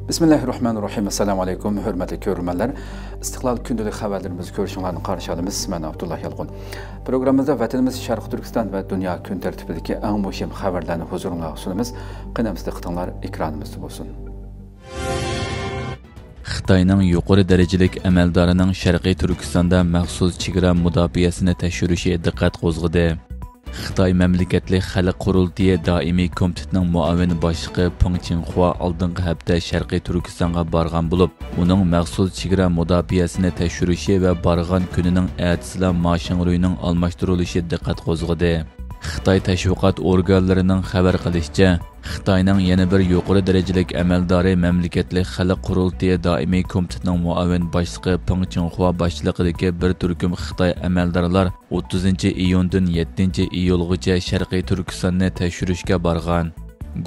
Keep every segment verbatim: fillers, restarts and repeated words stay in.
بىسمىللاھىررەھمانىررەھىم. ئەسسالامۇ ئەلەيكۇم، ھۆرمەتلىك كۆرۈرمەنلەر. ئىستىقلال كۈندىلىك خەۋەرلىرىمىزگە كۆرۈشۈڭلارنى قارشى ئالىمىز. مەن ئابدۇللا يالقۇن. پروگراممىمىزدا ۋەتىنىمىز شەرقىي تۈركىستان ۋە دۇنيا كۈن تەرتىپىدىكى ئەڭ مۇھىم خەۋەرلەرنى ھۇزۇرۇڭلارغا سۇنىمىز. قېنى ئەمىسە دىققىتىڭلار ئېكرانىمىزدا بولسۇن. خىتاينىڭ يۇقىرى دەرىجىلىك ئەمەلدارىنىڭ شەرقىي تۈركىستاندا مەخسۇس چېگرا مۇداپىئەسىنى تەكشۈرۈشى دىققەت قوزغىدى. خىتاي مەملىكەتلىك خەلق قۇرۇلتىيى دائىمىي كومىتېتىنىڭ مۇئاۋىن باشلىقى پېڭ چىڭخۇا ئالدىنقى ھەپتە شەرقىي تۈركىستانغا بارغان بولۇپ، ئۇنىڭ مەخسۇس چېگرا مۇداپىئەسىنى تەكشۈرۈشى ۋە بارغان كۈنىنىڭ ئەتىسىلا ما شىڭرۇينىڭ ئالماشتۇرۇلۇشى دىققەت قوزغىدى. خىتاي تەشۋىقات ئورگانلىرىنىڭ خەۋەر قىلىشىچە، خىتاينىڭ يەنە بىر يۇقىرى دەرىجىلىك ئەمەلدارى مەملىكەتلىك خەلق قۇرۇلتىيى دائىمىي كومىتېتىنىڭ مۇئاۋىن باشلىقى پېڭ چىڭخۇا باشچىلىقىدىكى بىر تۈركۈم خىتاي ئەمەلدارلار ئوتتۇزىنچى ئىيۇندىن يەتتىنچى ئىيۇلغىچە شەرقىي تۈركىستاننى تەكشۈرۈشكە بارغان.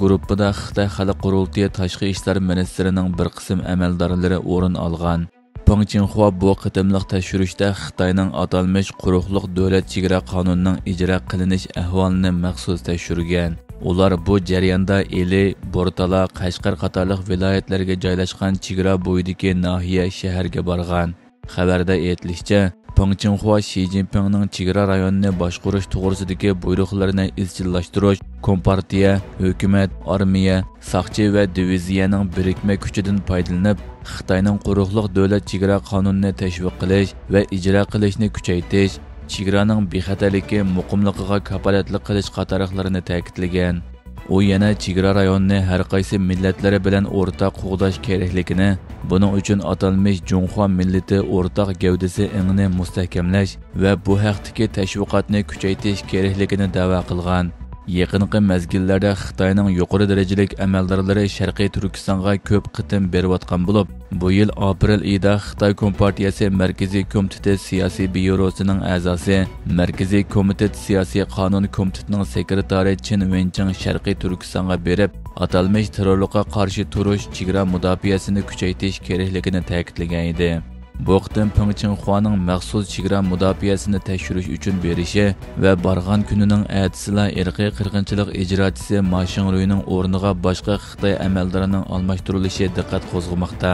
گۇرۇپپىدا خىتاي خەلق قۇرۇلتىيى تاشقى ئىشلار مىنىستىرىنىڭ بىر قىسىم ئەمەلدارلىرى ئورۇن ئالغان. پېڭ چىڭخۇا بۇ قېتىملىق تەكشۈرۈشتە خىتاينىڭ ئاتالمىش قۇرۇقلۇق دۆلەت چېگرا قانۇنىنىڭ ئىجرا قىلىنىش ئەھۋالىنى مەخسۇس تەكشۈرگەن. ئۇلار بۇ جەرياندا ئىلى، بورتالا، قەشقەر قاتارلىق ۋىلايەتلەرگە جايلاشقان چېگرا بويىدىكى ناھىيە، شەھەرگە بارغان. خەۋەردە ئېيتىلىشىچە، پېڭ چىڭخۇا شى جىنپىڭنىڭ چېگرا رايونىنى باشقۇرۇش توغرىسىدىكى بۇيرۇقلىرىنى ئىزچىللاشتۇرۇش، كومپارتىيە، ھۆكۈمەت، ئارمىيە، ساقچى ۋە دىۋىزىيەنىڭ بىرىكمە كۈچىدىن پايدىلىنىپ، خىتاينىڭ قۇرۇقلۇق دۆلەت چېگرا قانۇنىنى تەشۋىق قىلىش ۋە ئىجرا قىلىشنى كۈچەيتىش، چېگرانىڭ بىخەتەرلىكى، مۇقىملىقىغا كاپالەتلىك قىلىش قاتارلىقلىرىنى تەكىتلىگەن. ئۇ يەنە چېگرا رايونىنى ھەر قايسى مىللەتلىرى بىلەن ئورتاق قوغداش كېرەكلىكىنى، بۇنىڭ ئۈچۈن ئاتالمىش جۇڭخۇا مىللىتى ئورتاق گەۋدىسى ئېڭىنى مۇستەھكەملەش ۋە بۇ ھەقتىكى تەشۋىقاتنى كۈچەيتىش كېرەكلىكىنى دەۋا قىلغان. يېقىنقى مەزگىللەردە خىتاينىڭ يۇقىرى دەرىجىلىك ئەمەلدارلىرى شەرقىي تۈركىستانغا كۆپ قېتىم بېرىۋاتقان بولۇپ، بۇ يىل ئاپرېل ئېيىدا خىتاي كومپارتىيەسى مەركىزىي كومىتېتى سىياسىي بيۇروسىنىڭ ئەزاسى، مەركىزىي كومىتېت سىياسىي قانۇن كومىتېتىنىڭ سېكرېتارى چېن ۋېنچىڭ شەرقىي تۈركىستانغا بېرىپ، ئاتالمىش تېررورلۇققا قارشى تۇرۇش، چېگرا مۇداپىئەسىنى كۈچەيتىش كېرەكلىكىنى تەكىتلىگەن ئىدى. بۇ قېتىم پېڭ چىڭخۇانىڭ مەخسۇس چېگرا مۇداپىئەسىنى تەكشۈرۈش ئۈچۈن بېرىشى ۋە بارغان كۈنىنىڭ ئەتىسىلا ئىرقىي قىرغىنچىلىق ئىجراچىسى ما شىڭرۇينىڭ ئورنىغا باشقا خىتاي ئەمەلدارىنىڭ ئالماشتۇرۇلۇشى دىققەت قوزغىماقتا.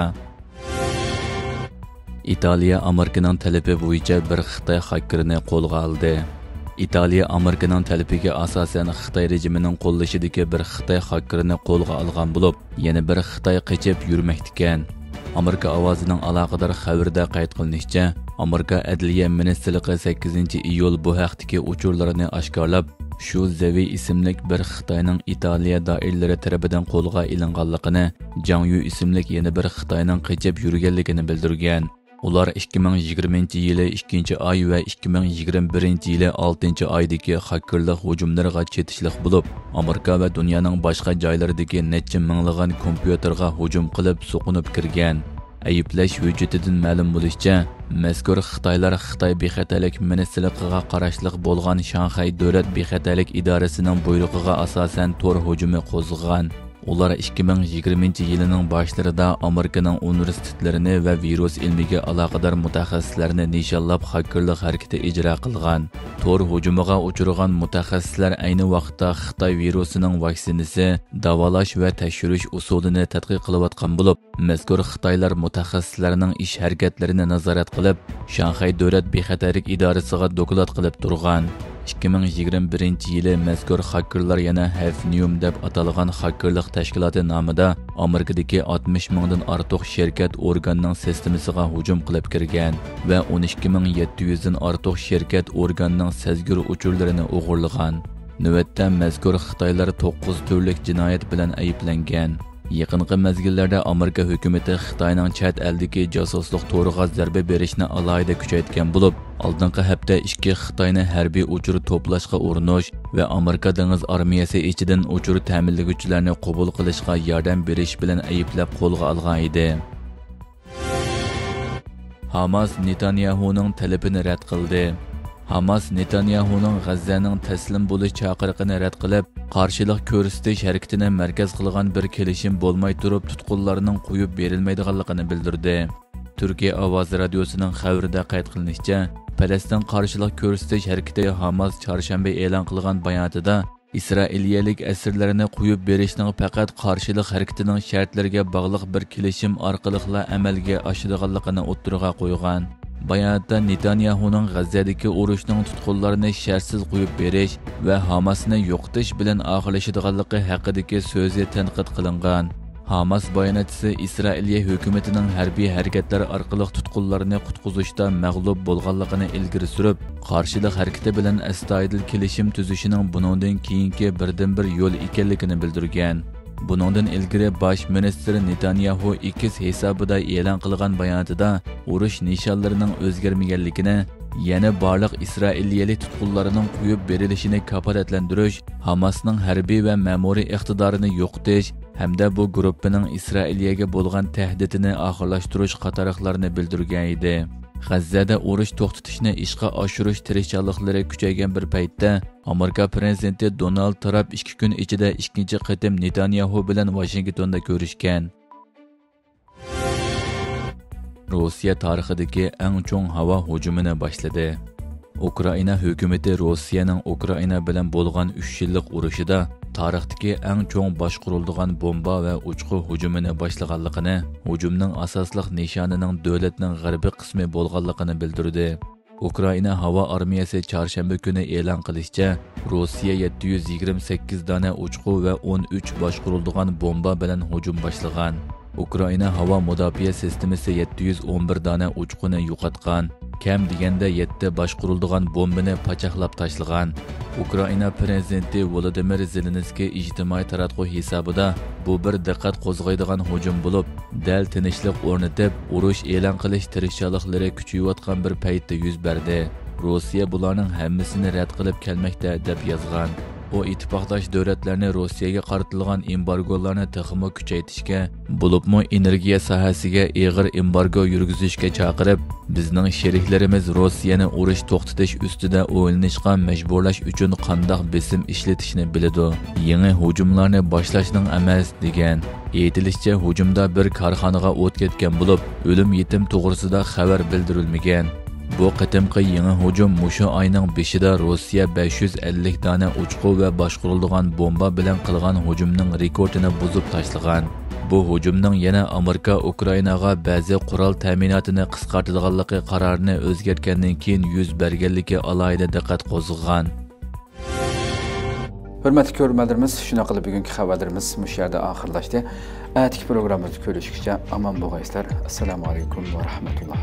ئىتالىيە ئامېرىكىنىڭ تەلىپى بويىچە بىر خىتاي خاككېرنى قولغا ئالدى. ئىتالىيە ئامېرىكىنىڭ تەلىپىگە ئاساسەن خىتاي رېجىمىنىڭ قوللىشىدىكى بىر خىتاي خاككېرنى قولغا ئالغان بولۇپ، يەنە بىر خىتاي قېچىپ يۈرمەكتىكەن. ئامېرىكا ئاۋازىنىڭ ئالاقىدار خەۋىرىدە قەيت قىلىنىشىچە، ئامېرىكا ئەدلىيە مىنىستىرلىقى سەككىزىنچى ئىيۇل بۇ ھەقتىكى ئۇچۇرلارنى ئاشكارىلاپ، شۇ زېۋى ئىسىملىك بىر خىتاينىڭ ئىتالىيە دائىرىلىرى تەرىپىدىن قولغا ئېلىنغانلىقىنى، جاڭ يۈ ئىسىملىك يەنە بىر خىتاينىڭ قېچىپ يۈرگەنلىكىنى بىلدۈرگەن. ئۇلار ئىككى مىڭ يىگىرمىنچى يىلى ئىككىنچى ئاي ۋە ئىككى مىڭ يىگىرمە بىرىنچى يىلى ئالتىنچى ئايدىكى خاككېرلىق ھۇجۇملىرىغا چېتىشلىق بولۇپ، ئامېرىكا ۋە دۇنيانىڭ باشقا جايلىرىدىكى نەچچە مىڭلىغان كومپيۇتېرغا ھۇجۇم قىلىپ سوقۇنۇپ كىرگەن. ئەيىبلەش ھۆججىتىدىن مەلۇم بولۇشىچە، مەزكۇر خىتايلار خىتاي بىخەتەرلىك مىنىستىرلىقىغا قاراشلىق بولغان شاڭخەي دۆلەت بىخەتەرلىك ئىدارىسىنىڭ بۇيرۇقىغا ئاساسەن تور ھۇجۇمى قوزغىغان. ئۇلار ئىككى مىڭ يىگىرمىنچى يىلىنىڭ باشلىرىدا ئامېرىكىنىڭ ئۇنىۋېرسىتېتلىرىنى ۋە ۋىرۇس ئىلمىگە ئالاقىدار مۇتەخەسسىسلەرنى نىشانلاپ خاككېرلىق ھەرىكىتى ئىجرا قىلغان. تور ھۇجۇمىغا ئۇچرىغان مۇتەخەسسىسلەر ئەينى ۋاقىتتا خىتاي ۋىرۇسىنىڭ ۋاكسىنىسى، داۋالاش ۋە تەكشۈرۈش ئۇسۇلىنى تەتقىق قىلىۋاتقان بولۇپ، مەزكۇر خىتايلار مۇتەخەسسىسلەرنىڭ ئىش ھەرىكەتلىرىنى نازارەت قىلىپ، شاڭخەي دۆلەت بىخەتەرلىك ئىدارىسىغا دوكلات قىلىپ تۇرغان. ئىككى مىڭ يىگىرمە بىرىنچى يىلى مەزكۇر خاككېرلار يەنە ھەفنيۇم دەپ ئاتالغان خاككېرلىق تەشكىلاتى نامىدا ئامېرىكىدىكى ئاتمىش مىڭدىن ئارتۇق شىركەت ئورگاننىڭ سىستېمىسىغا ھۇجۇم قىلىپ كىرگەن ۋە ئون ئىككى مىڭ يەتتە يۈزدىن ئارتۇق شىركەت ئورگاننىڭ سەزگۈر ئۇچۇرلىرىنى ئوغرىلىغان. نۆۋەتتە مەزكۇر خىتايلار توققۇز تۈرلۈك جىنايەت بىلەن ئەيىبلەنگەن. يېقىنقى مەزگىللەردە ئامېرىكا ھۆكۈمىتى خىتاينىڭ چەت ئەلدىكى جاسۇسلۇق تورىغا زەربە بېرىشنى ئالاھىدە كۈچەيتكەن بولۇپ، ئالدىنقى ھەپتە ئىككى خىتاينى ھەربىي ئۇچۇر توپلاشقا ئۇرۇنۇش ۋە ئامېرىكا دېڭىز ئارمىيەسى ئىچىدىن ئۇچۇر تەمىنلىگۈچىلەرنى قوبۇل قىلىشقا ياردەم بېرىش بىلەن ئەيىبلەپ قولغا ئالغان ئىدى. ھاماس نېتانياھۇنىڭ تەلىپىنى رەت قىلدى. ھاماس نېتانياھۇنىڭ غەززەنىڭ تەسلىم بولۇش چاقىرىقىنى رەت قىلىپ، قارشىلىق كۆرسىتىش ھەرىكىتىنى مەركەز قىلغان بىر كېلىشىم بولماي تۇرۇپ تۇتقۇنلارنىڭ قويۇپ بېرىلمەيدىغانلىقىنى بىلدۈردى. تۈركىيە ئاۋازى رادىيوسىنىڭ خەۋىرىدە قەيت قىلىنىشىچە، پەلەستىن قارشىلىق كۆرسىتىش ھەرىكىتى ھاماس چارشەنبە ئېلان قىلغان باياناتىدا، ئىسرائىلىيەلىك ئەسىرلەرنى قويۇپ بېرىشنىڭ پەقەت قارشىلىق ھەرىكىتىنىڭ شەرتلىرىگە باغلىق بىر كېلىشىم ئارقىلىقلا ئەمەلگە ئاشىدىغانلىقىنى ئوتتۇرىغا قويغان. باياناتتا نېتانياھۇنىڭ غەززەدىكى ئۇرۇشنىڭ تۇتقۇنلارنى شەرتسىز قويۇپ بېرىش ۋە ھاماسنى يوقىتىش بىلەن ئاخىرلىشىدىغانلىقى ھەققىدىكى سۆزى تەنقىد قىلىنغان. ھاماس باياناتچىسى ئىسرائىلىيە ھۆكۈمىتىنىڭ ھەربىي ھەرىكەتلەر ئارقىلىق تۇتقۇنلارنى قۇتقۇزۇشتا مەغلۇپ بولغانلىقىنى ئىلگىرى سۈرۈپ، قارشىلىق ھەرىكىتى بىلەن ئەستايىدىل كېلىشىم تۈزۈشىنىڭ بۇنىڭدىن كېيىنكى بىردىنبىر يول ئىكەنلىكىنى بىلدۈرگەن. بۇنىڭدىن ئىلگىرى باش مىنىستىر نېتانياھۇ ئېكس ھېسابىدا ئېلان قىلغان باياناتىدا ئۇرۇش نىشانلىرىنىڭ ئۆزگەرمىگەنلىكىنى، يەنە بارلىق ئىسرائىلىيەلىك تۇتقۇنلارنىڭ قويۇپ بېرىلىشىنى كاپالەتلەندۈرۈش، ھاماسنىڭ ھەربىي ۋە مەمۇرىي ئىقتىدارىنى يوقىتىش ھەمدە بۇ گۇرۇپپىنىڭ ئىسرائىلىيەگە بولغان تەھدىتىنى ئاخىرلاشتۇرۇش قاتارلىقلارنى بىلدۈرگەن ئىدى. غەززەدە ئۇرۇش توختىتىشنى ئىشقا ئاشۇرۇش تىرىشچانلىقلىرى كۈچەيگەن بىر پەيتتە، ئامېرىكا پىرېزىدېنتى دونالد ترامپ ئىككى كۈن ئىچىدە ئىككىنچى قېتىم نېتانياھۇ بىلەن ۋاشىنگتوندا كۆرۈشكەن. روسىيە تارىخىدىكى ئەڭ چوڭ ھاۋا ھۇجۇمىنى باشلىدى. ئۇكرائىنا ھۆكۈمىتى روسىيەنىڭ ئۇكرائىنا بىلەن بولغان ئۈچ يىللىق ئۇرۇشىدا تارىختىكى ئەڭ چوڭ باشقۇرۇلىدىغان بومبا ۋە ئۇچقۇ ھۇجۇمىنى باشلىغانلىقىنى، ھۇجۇمنىڭ ئاساسلىق نىشانىنىڭ دۆلەتنىڭ غەربىي قىسمى بولغانلىقىنى بىلدۈردى. ئۇكرائىنا ھاۋا ئارمىيەسى چارشەنبە كۈنى ئېلان قىلىشىچە، روسىيە يەتتە يۈز يىگىرمە سەككىز دانە ئۇچقۇ ۋە ئون ئۈچ باشقۇرۇلىدىغان بومبا بىلەن ھۇجۇم باشلىغان. ئۇكرائىنا ھاۋا مۇداپىئە سىستېمىسى يەتتە يۈز ئون بىر دانە ئۇچقۇنى يوقاتقان. كەم دېگەندە يەتتە باشقۇرۇلىدىغان بومبىنى پاچاقلاپ تاشلىغان. ئۇكرائىنا پىرېزىدېنتى ۋولودىمىر زېلېنسكىي ئىجتىمائىي تاراتقۇ ھېسابىدا، بۇ بىر دىققەت قوزغايدىغان ھۇجۇم بولۇپ، دەل تىنچلىق ئورنىتىپ، ئۇرۇش ئېلان قىلىش تىرىشچانلىقلىرى كۈچىيىۋاتقان بىر پەيتتە يۈز بەردى. روسىيە بۇلارنىڭ ھەممىسىنى رەت قىلىپ كەلمەكتە، دەپ يازغان. ئۇ ئىتتىپاقداش دۆلەتلەرنى روسىيەگە قارىتىلغان ئېمبارگولارنى تېخىمۇ كۈچەيتىشكە، بولۇپمۇ ئېنېرگىيە ساھەسىگە ئېغىر ئېمبارگو يۈرگۈزۈشكە چاقىرىپ، بىزنىڭ شېرىكلىرىمىز روسىيەنى ئۇرۇش توختىتىش ئۈستىدە ئويلىنىشقا مەجبۇرلاش ئۈچۈن قانداق بېسىم ئىشلىتىشنى بىلىدۇ. يېڭى ھۇجۇملارنى باشلاشنىڭ ئەمەس، دېگەن. ئېيتىلىشىچە، ھۇجۇمدا بىر كارخانىغا ئوت كەتكەن بولۇپ، ئۆلۈم يېتىم توغرىسىدا خەۋەر بىلدۈرۈلمىگەن. بۇ قېتىمقى يېڭى ھۇجۇم مۇشۇ ئاينىڭ بېشىدا روسىيە بەش يۈز ئەللىك دانە ئۇچقۇ ۋە باشقۇرۇلىدىغان بومبا بىلەن قىلغان ھۇجۇمنىڭ رېكورتىنى بۇزۇپ تاشلىغان. بۇ ھۇجۇمنىڭ يەنە ئامېرىكا ئۇكرائىناغا بەزى قورال تەمىناتىنى قىسقارتىدىغانلىقى قارارىنى ئۆزگەرتكەندىن كېيىن يۈز بەرگەنلىكى ئالاھىدە دىققەت قوزغىغان. ھۆرمەتلىك كۆرۈرمەنلىرىمىز، شۇنداق قىلىپ بۈگۈنكى خەۋەرلىرىمىز مۇشۇ يەردە ئاخىرلاشتى. ئەتىكى پروگراممىمىزدا كۆرۈشكىچە ئامان بولغايسىلەر. ئەسسالامۇ ئەلەيكۇم ۋە رەھمەتۇللا.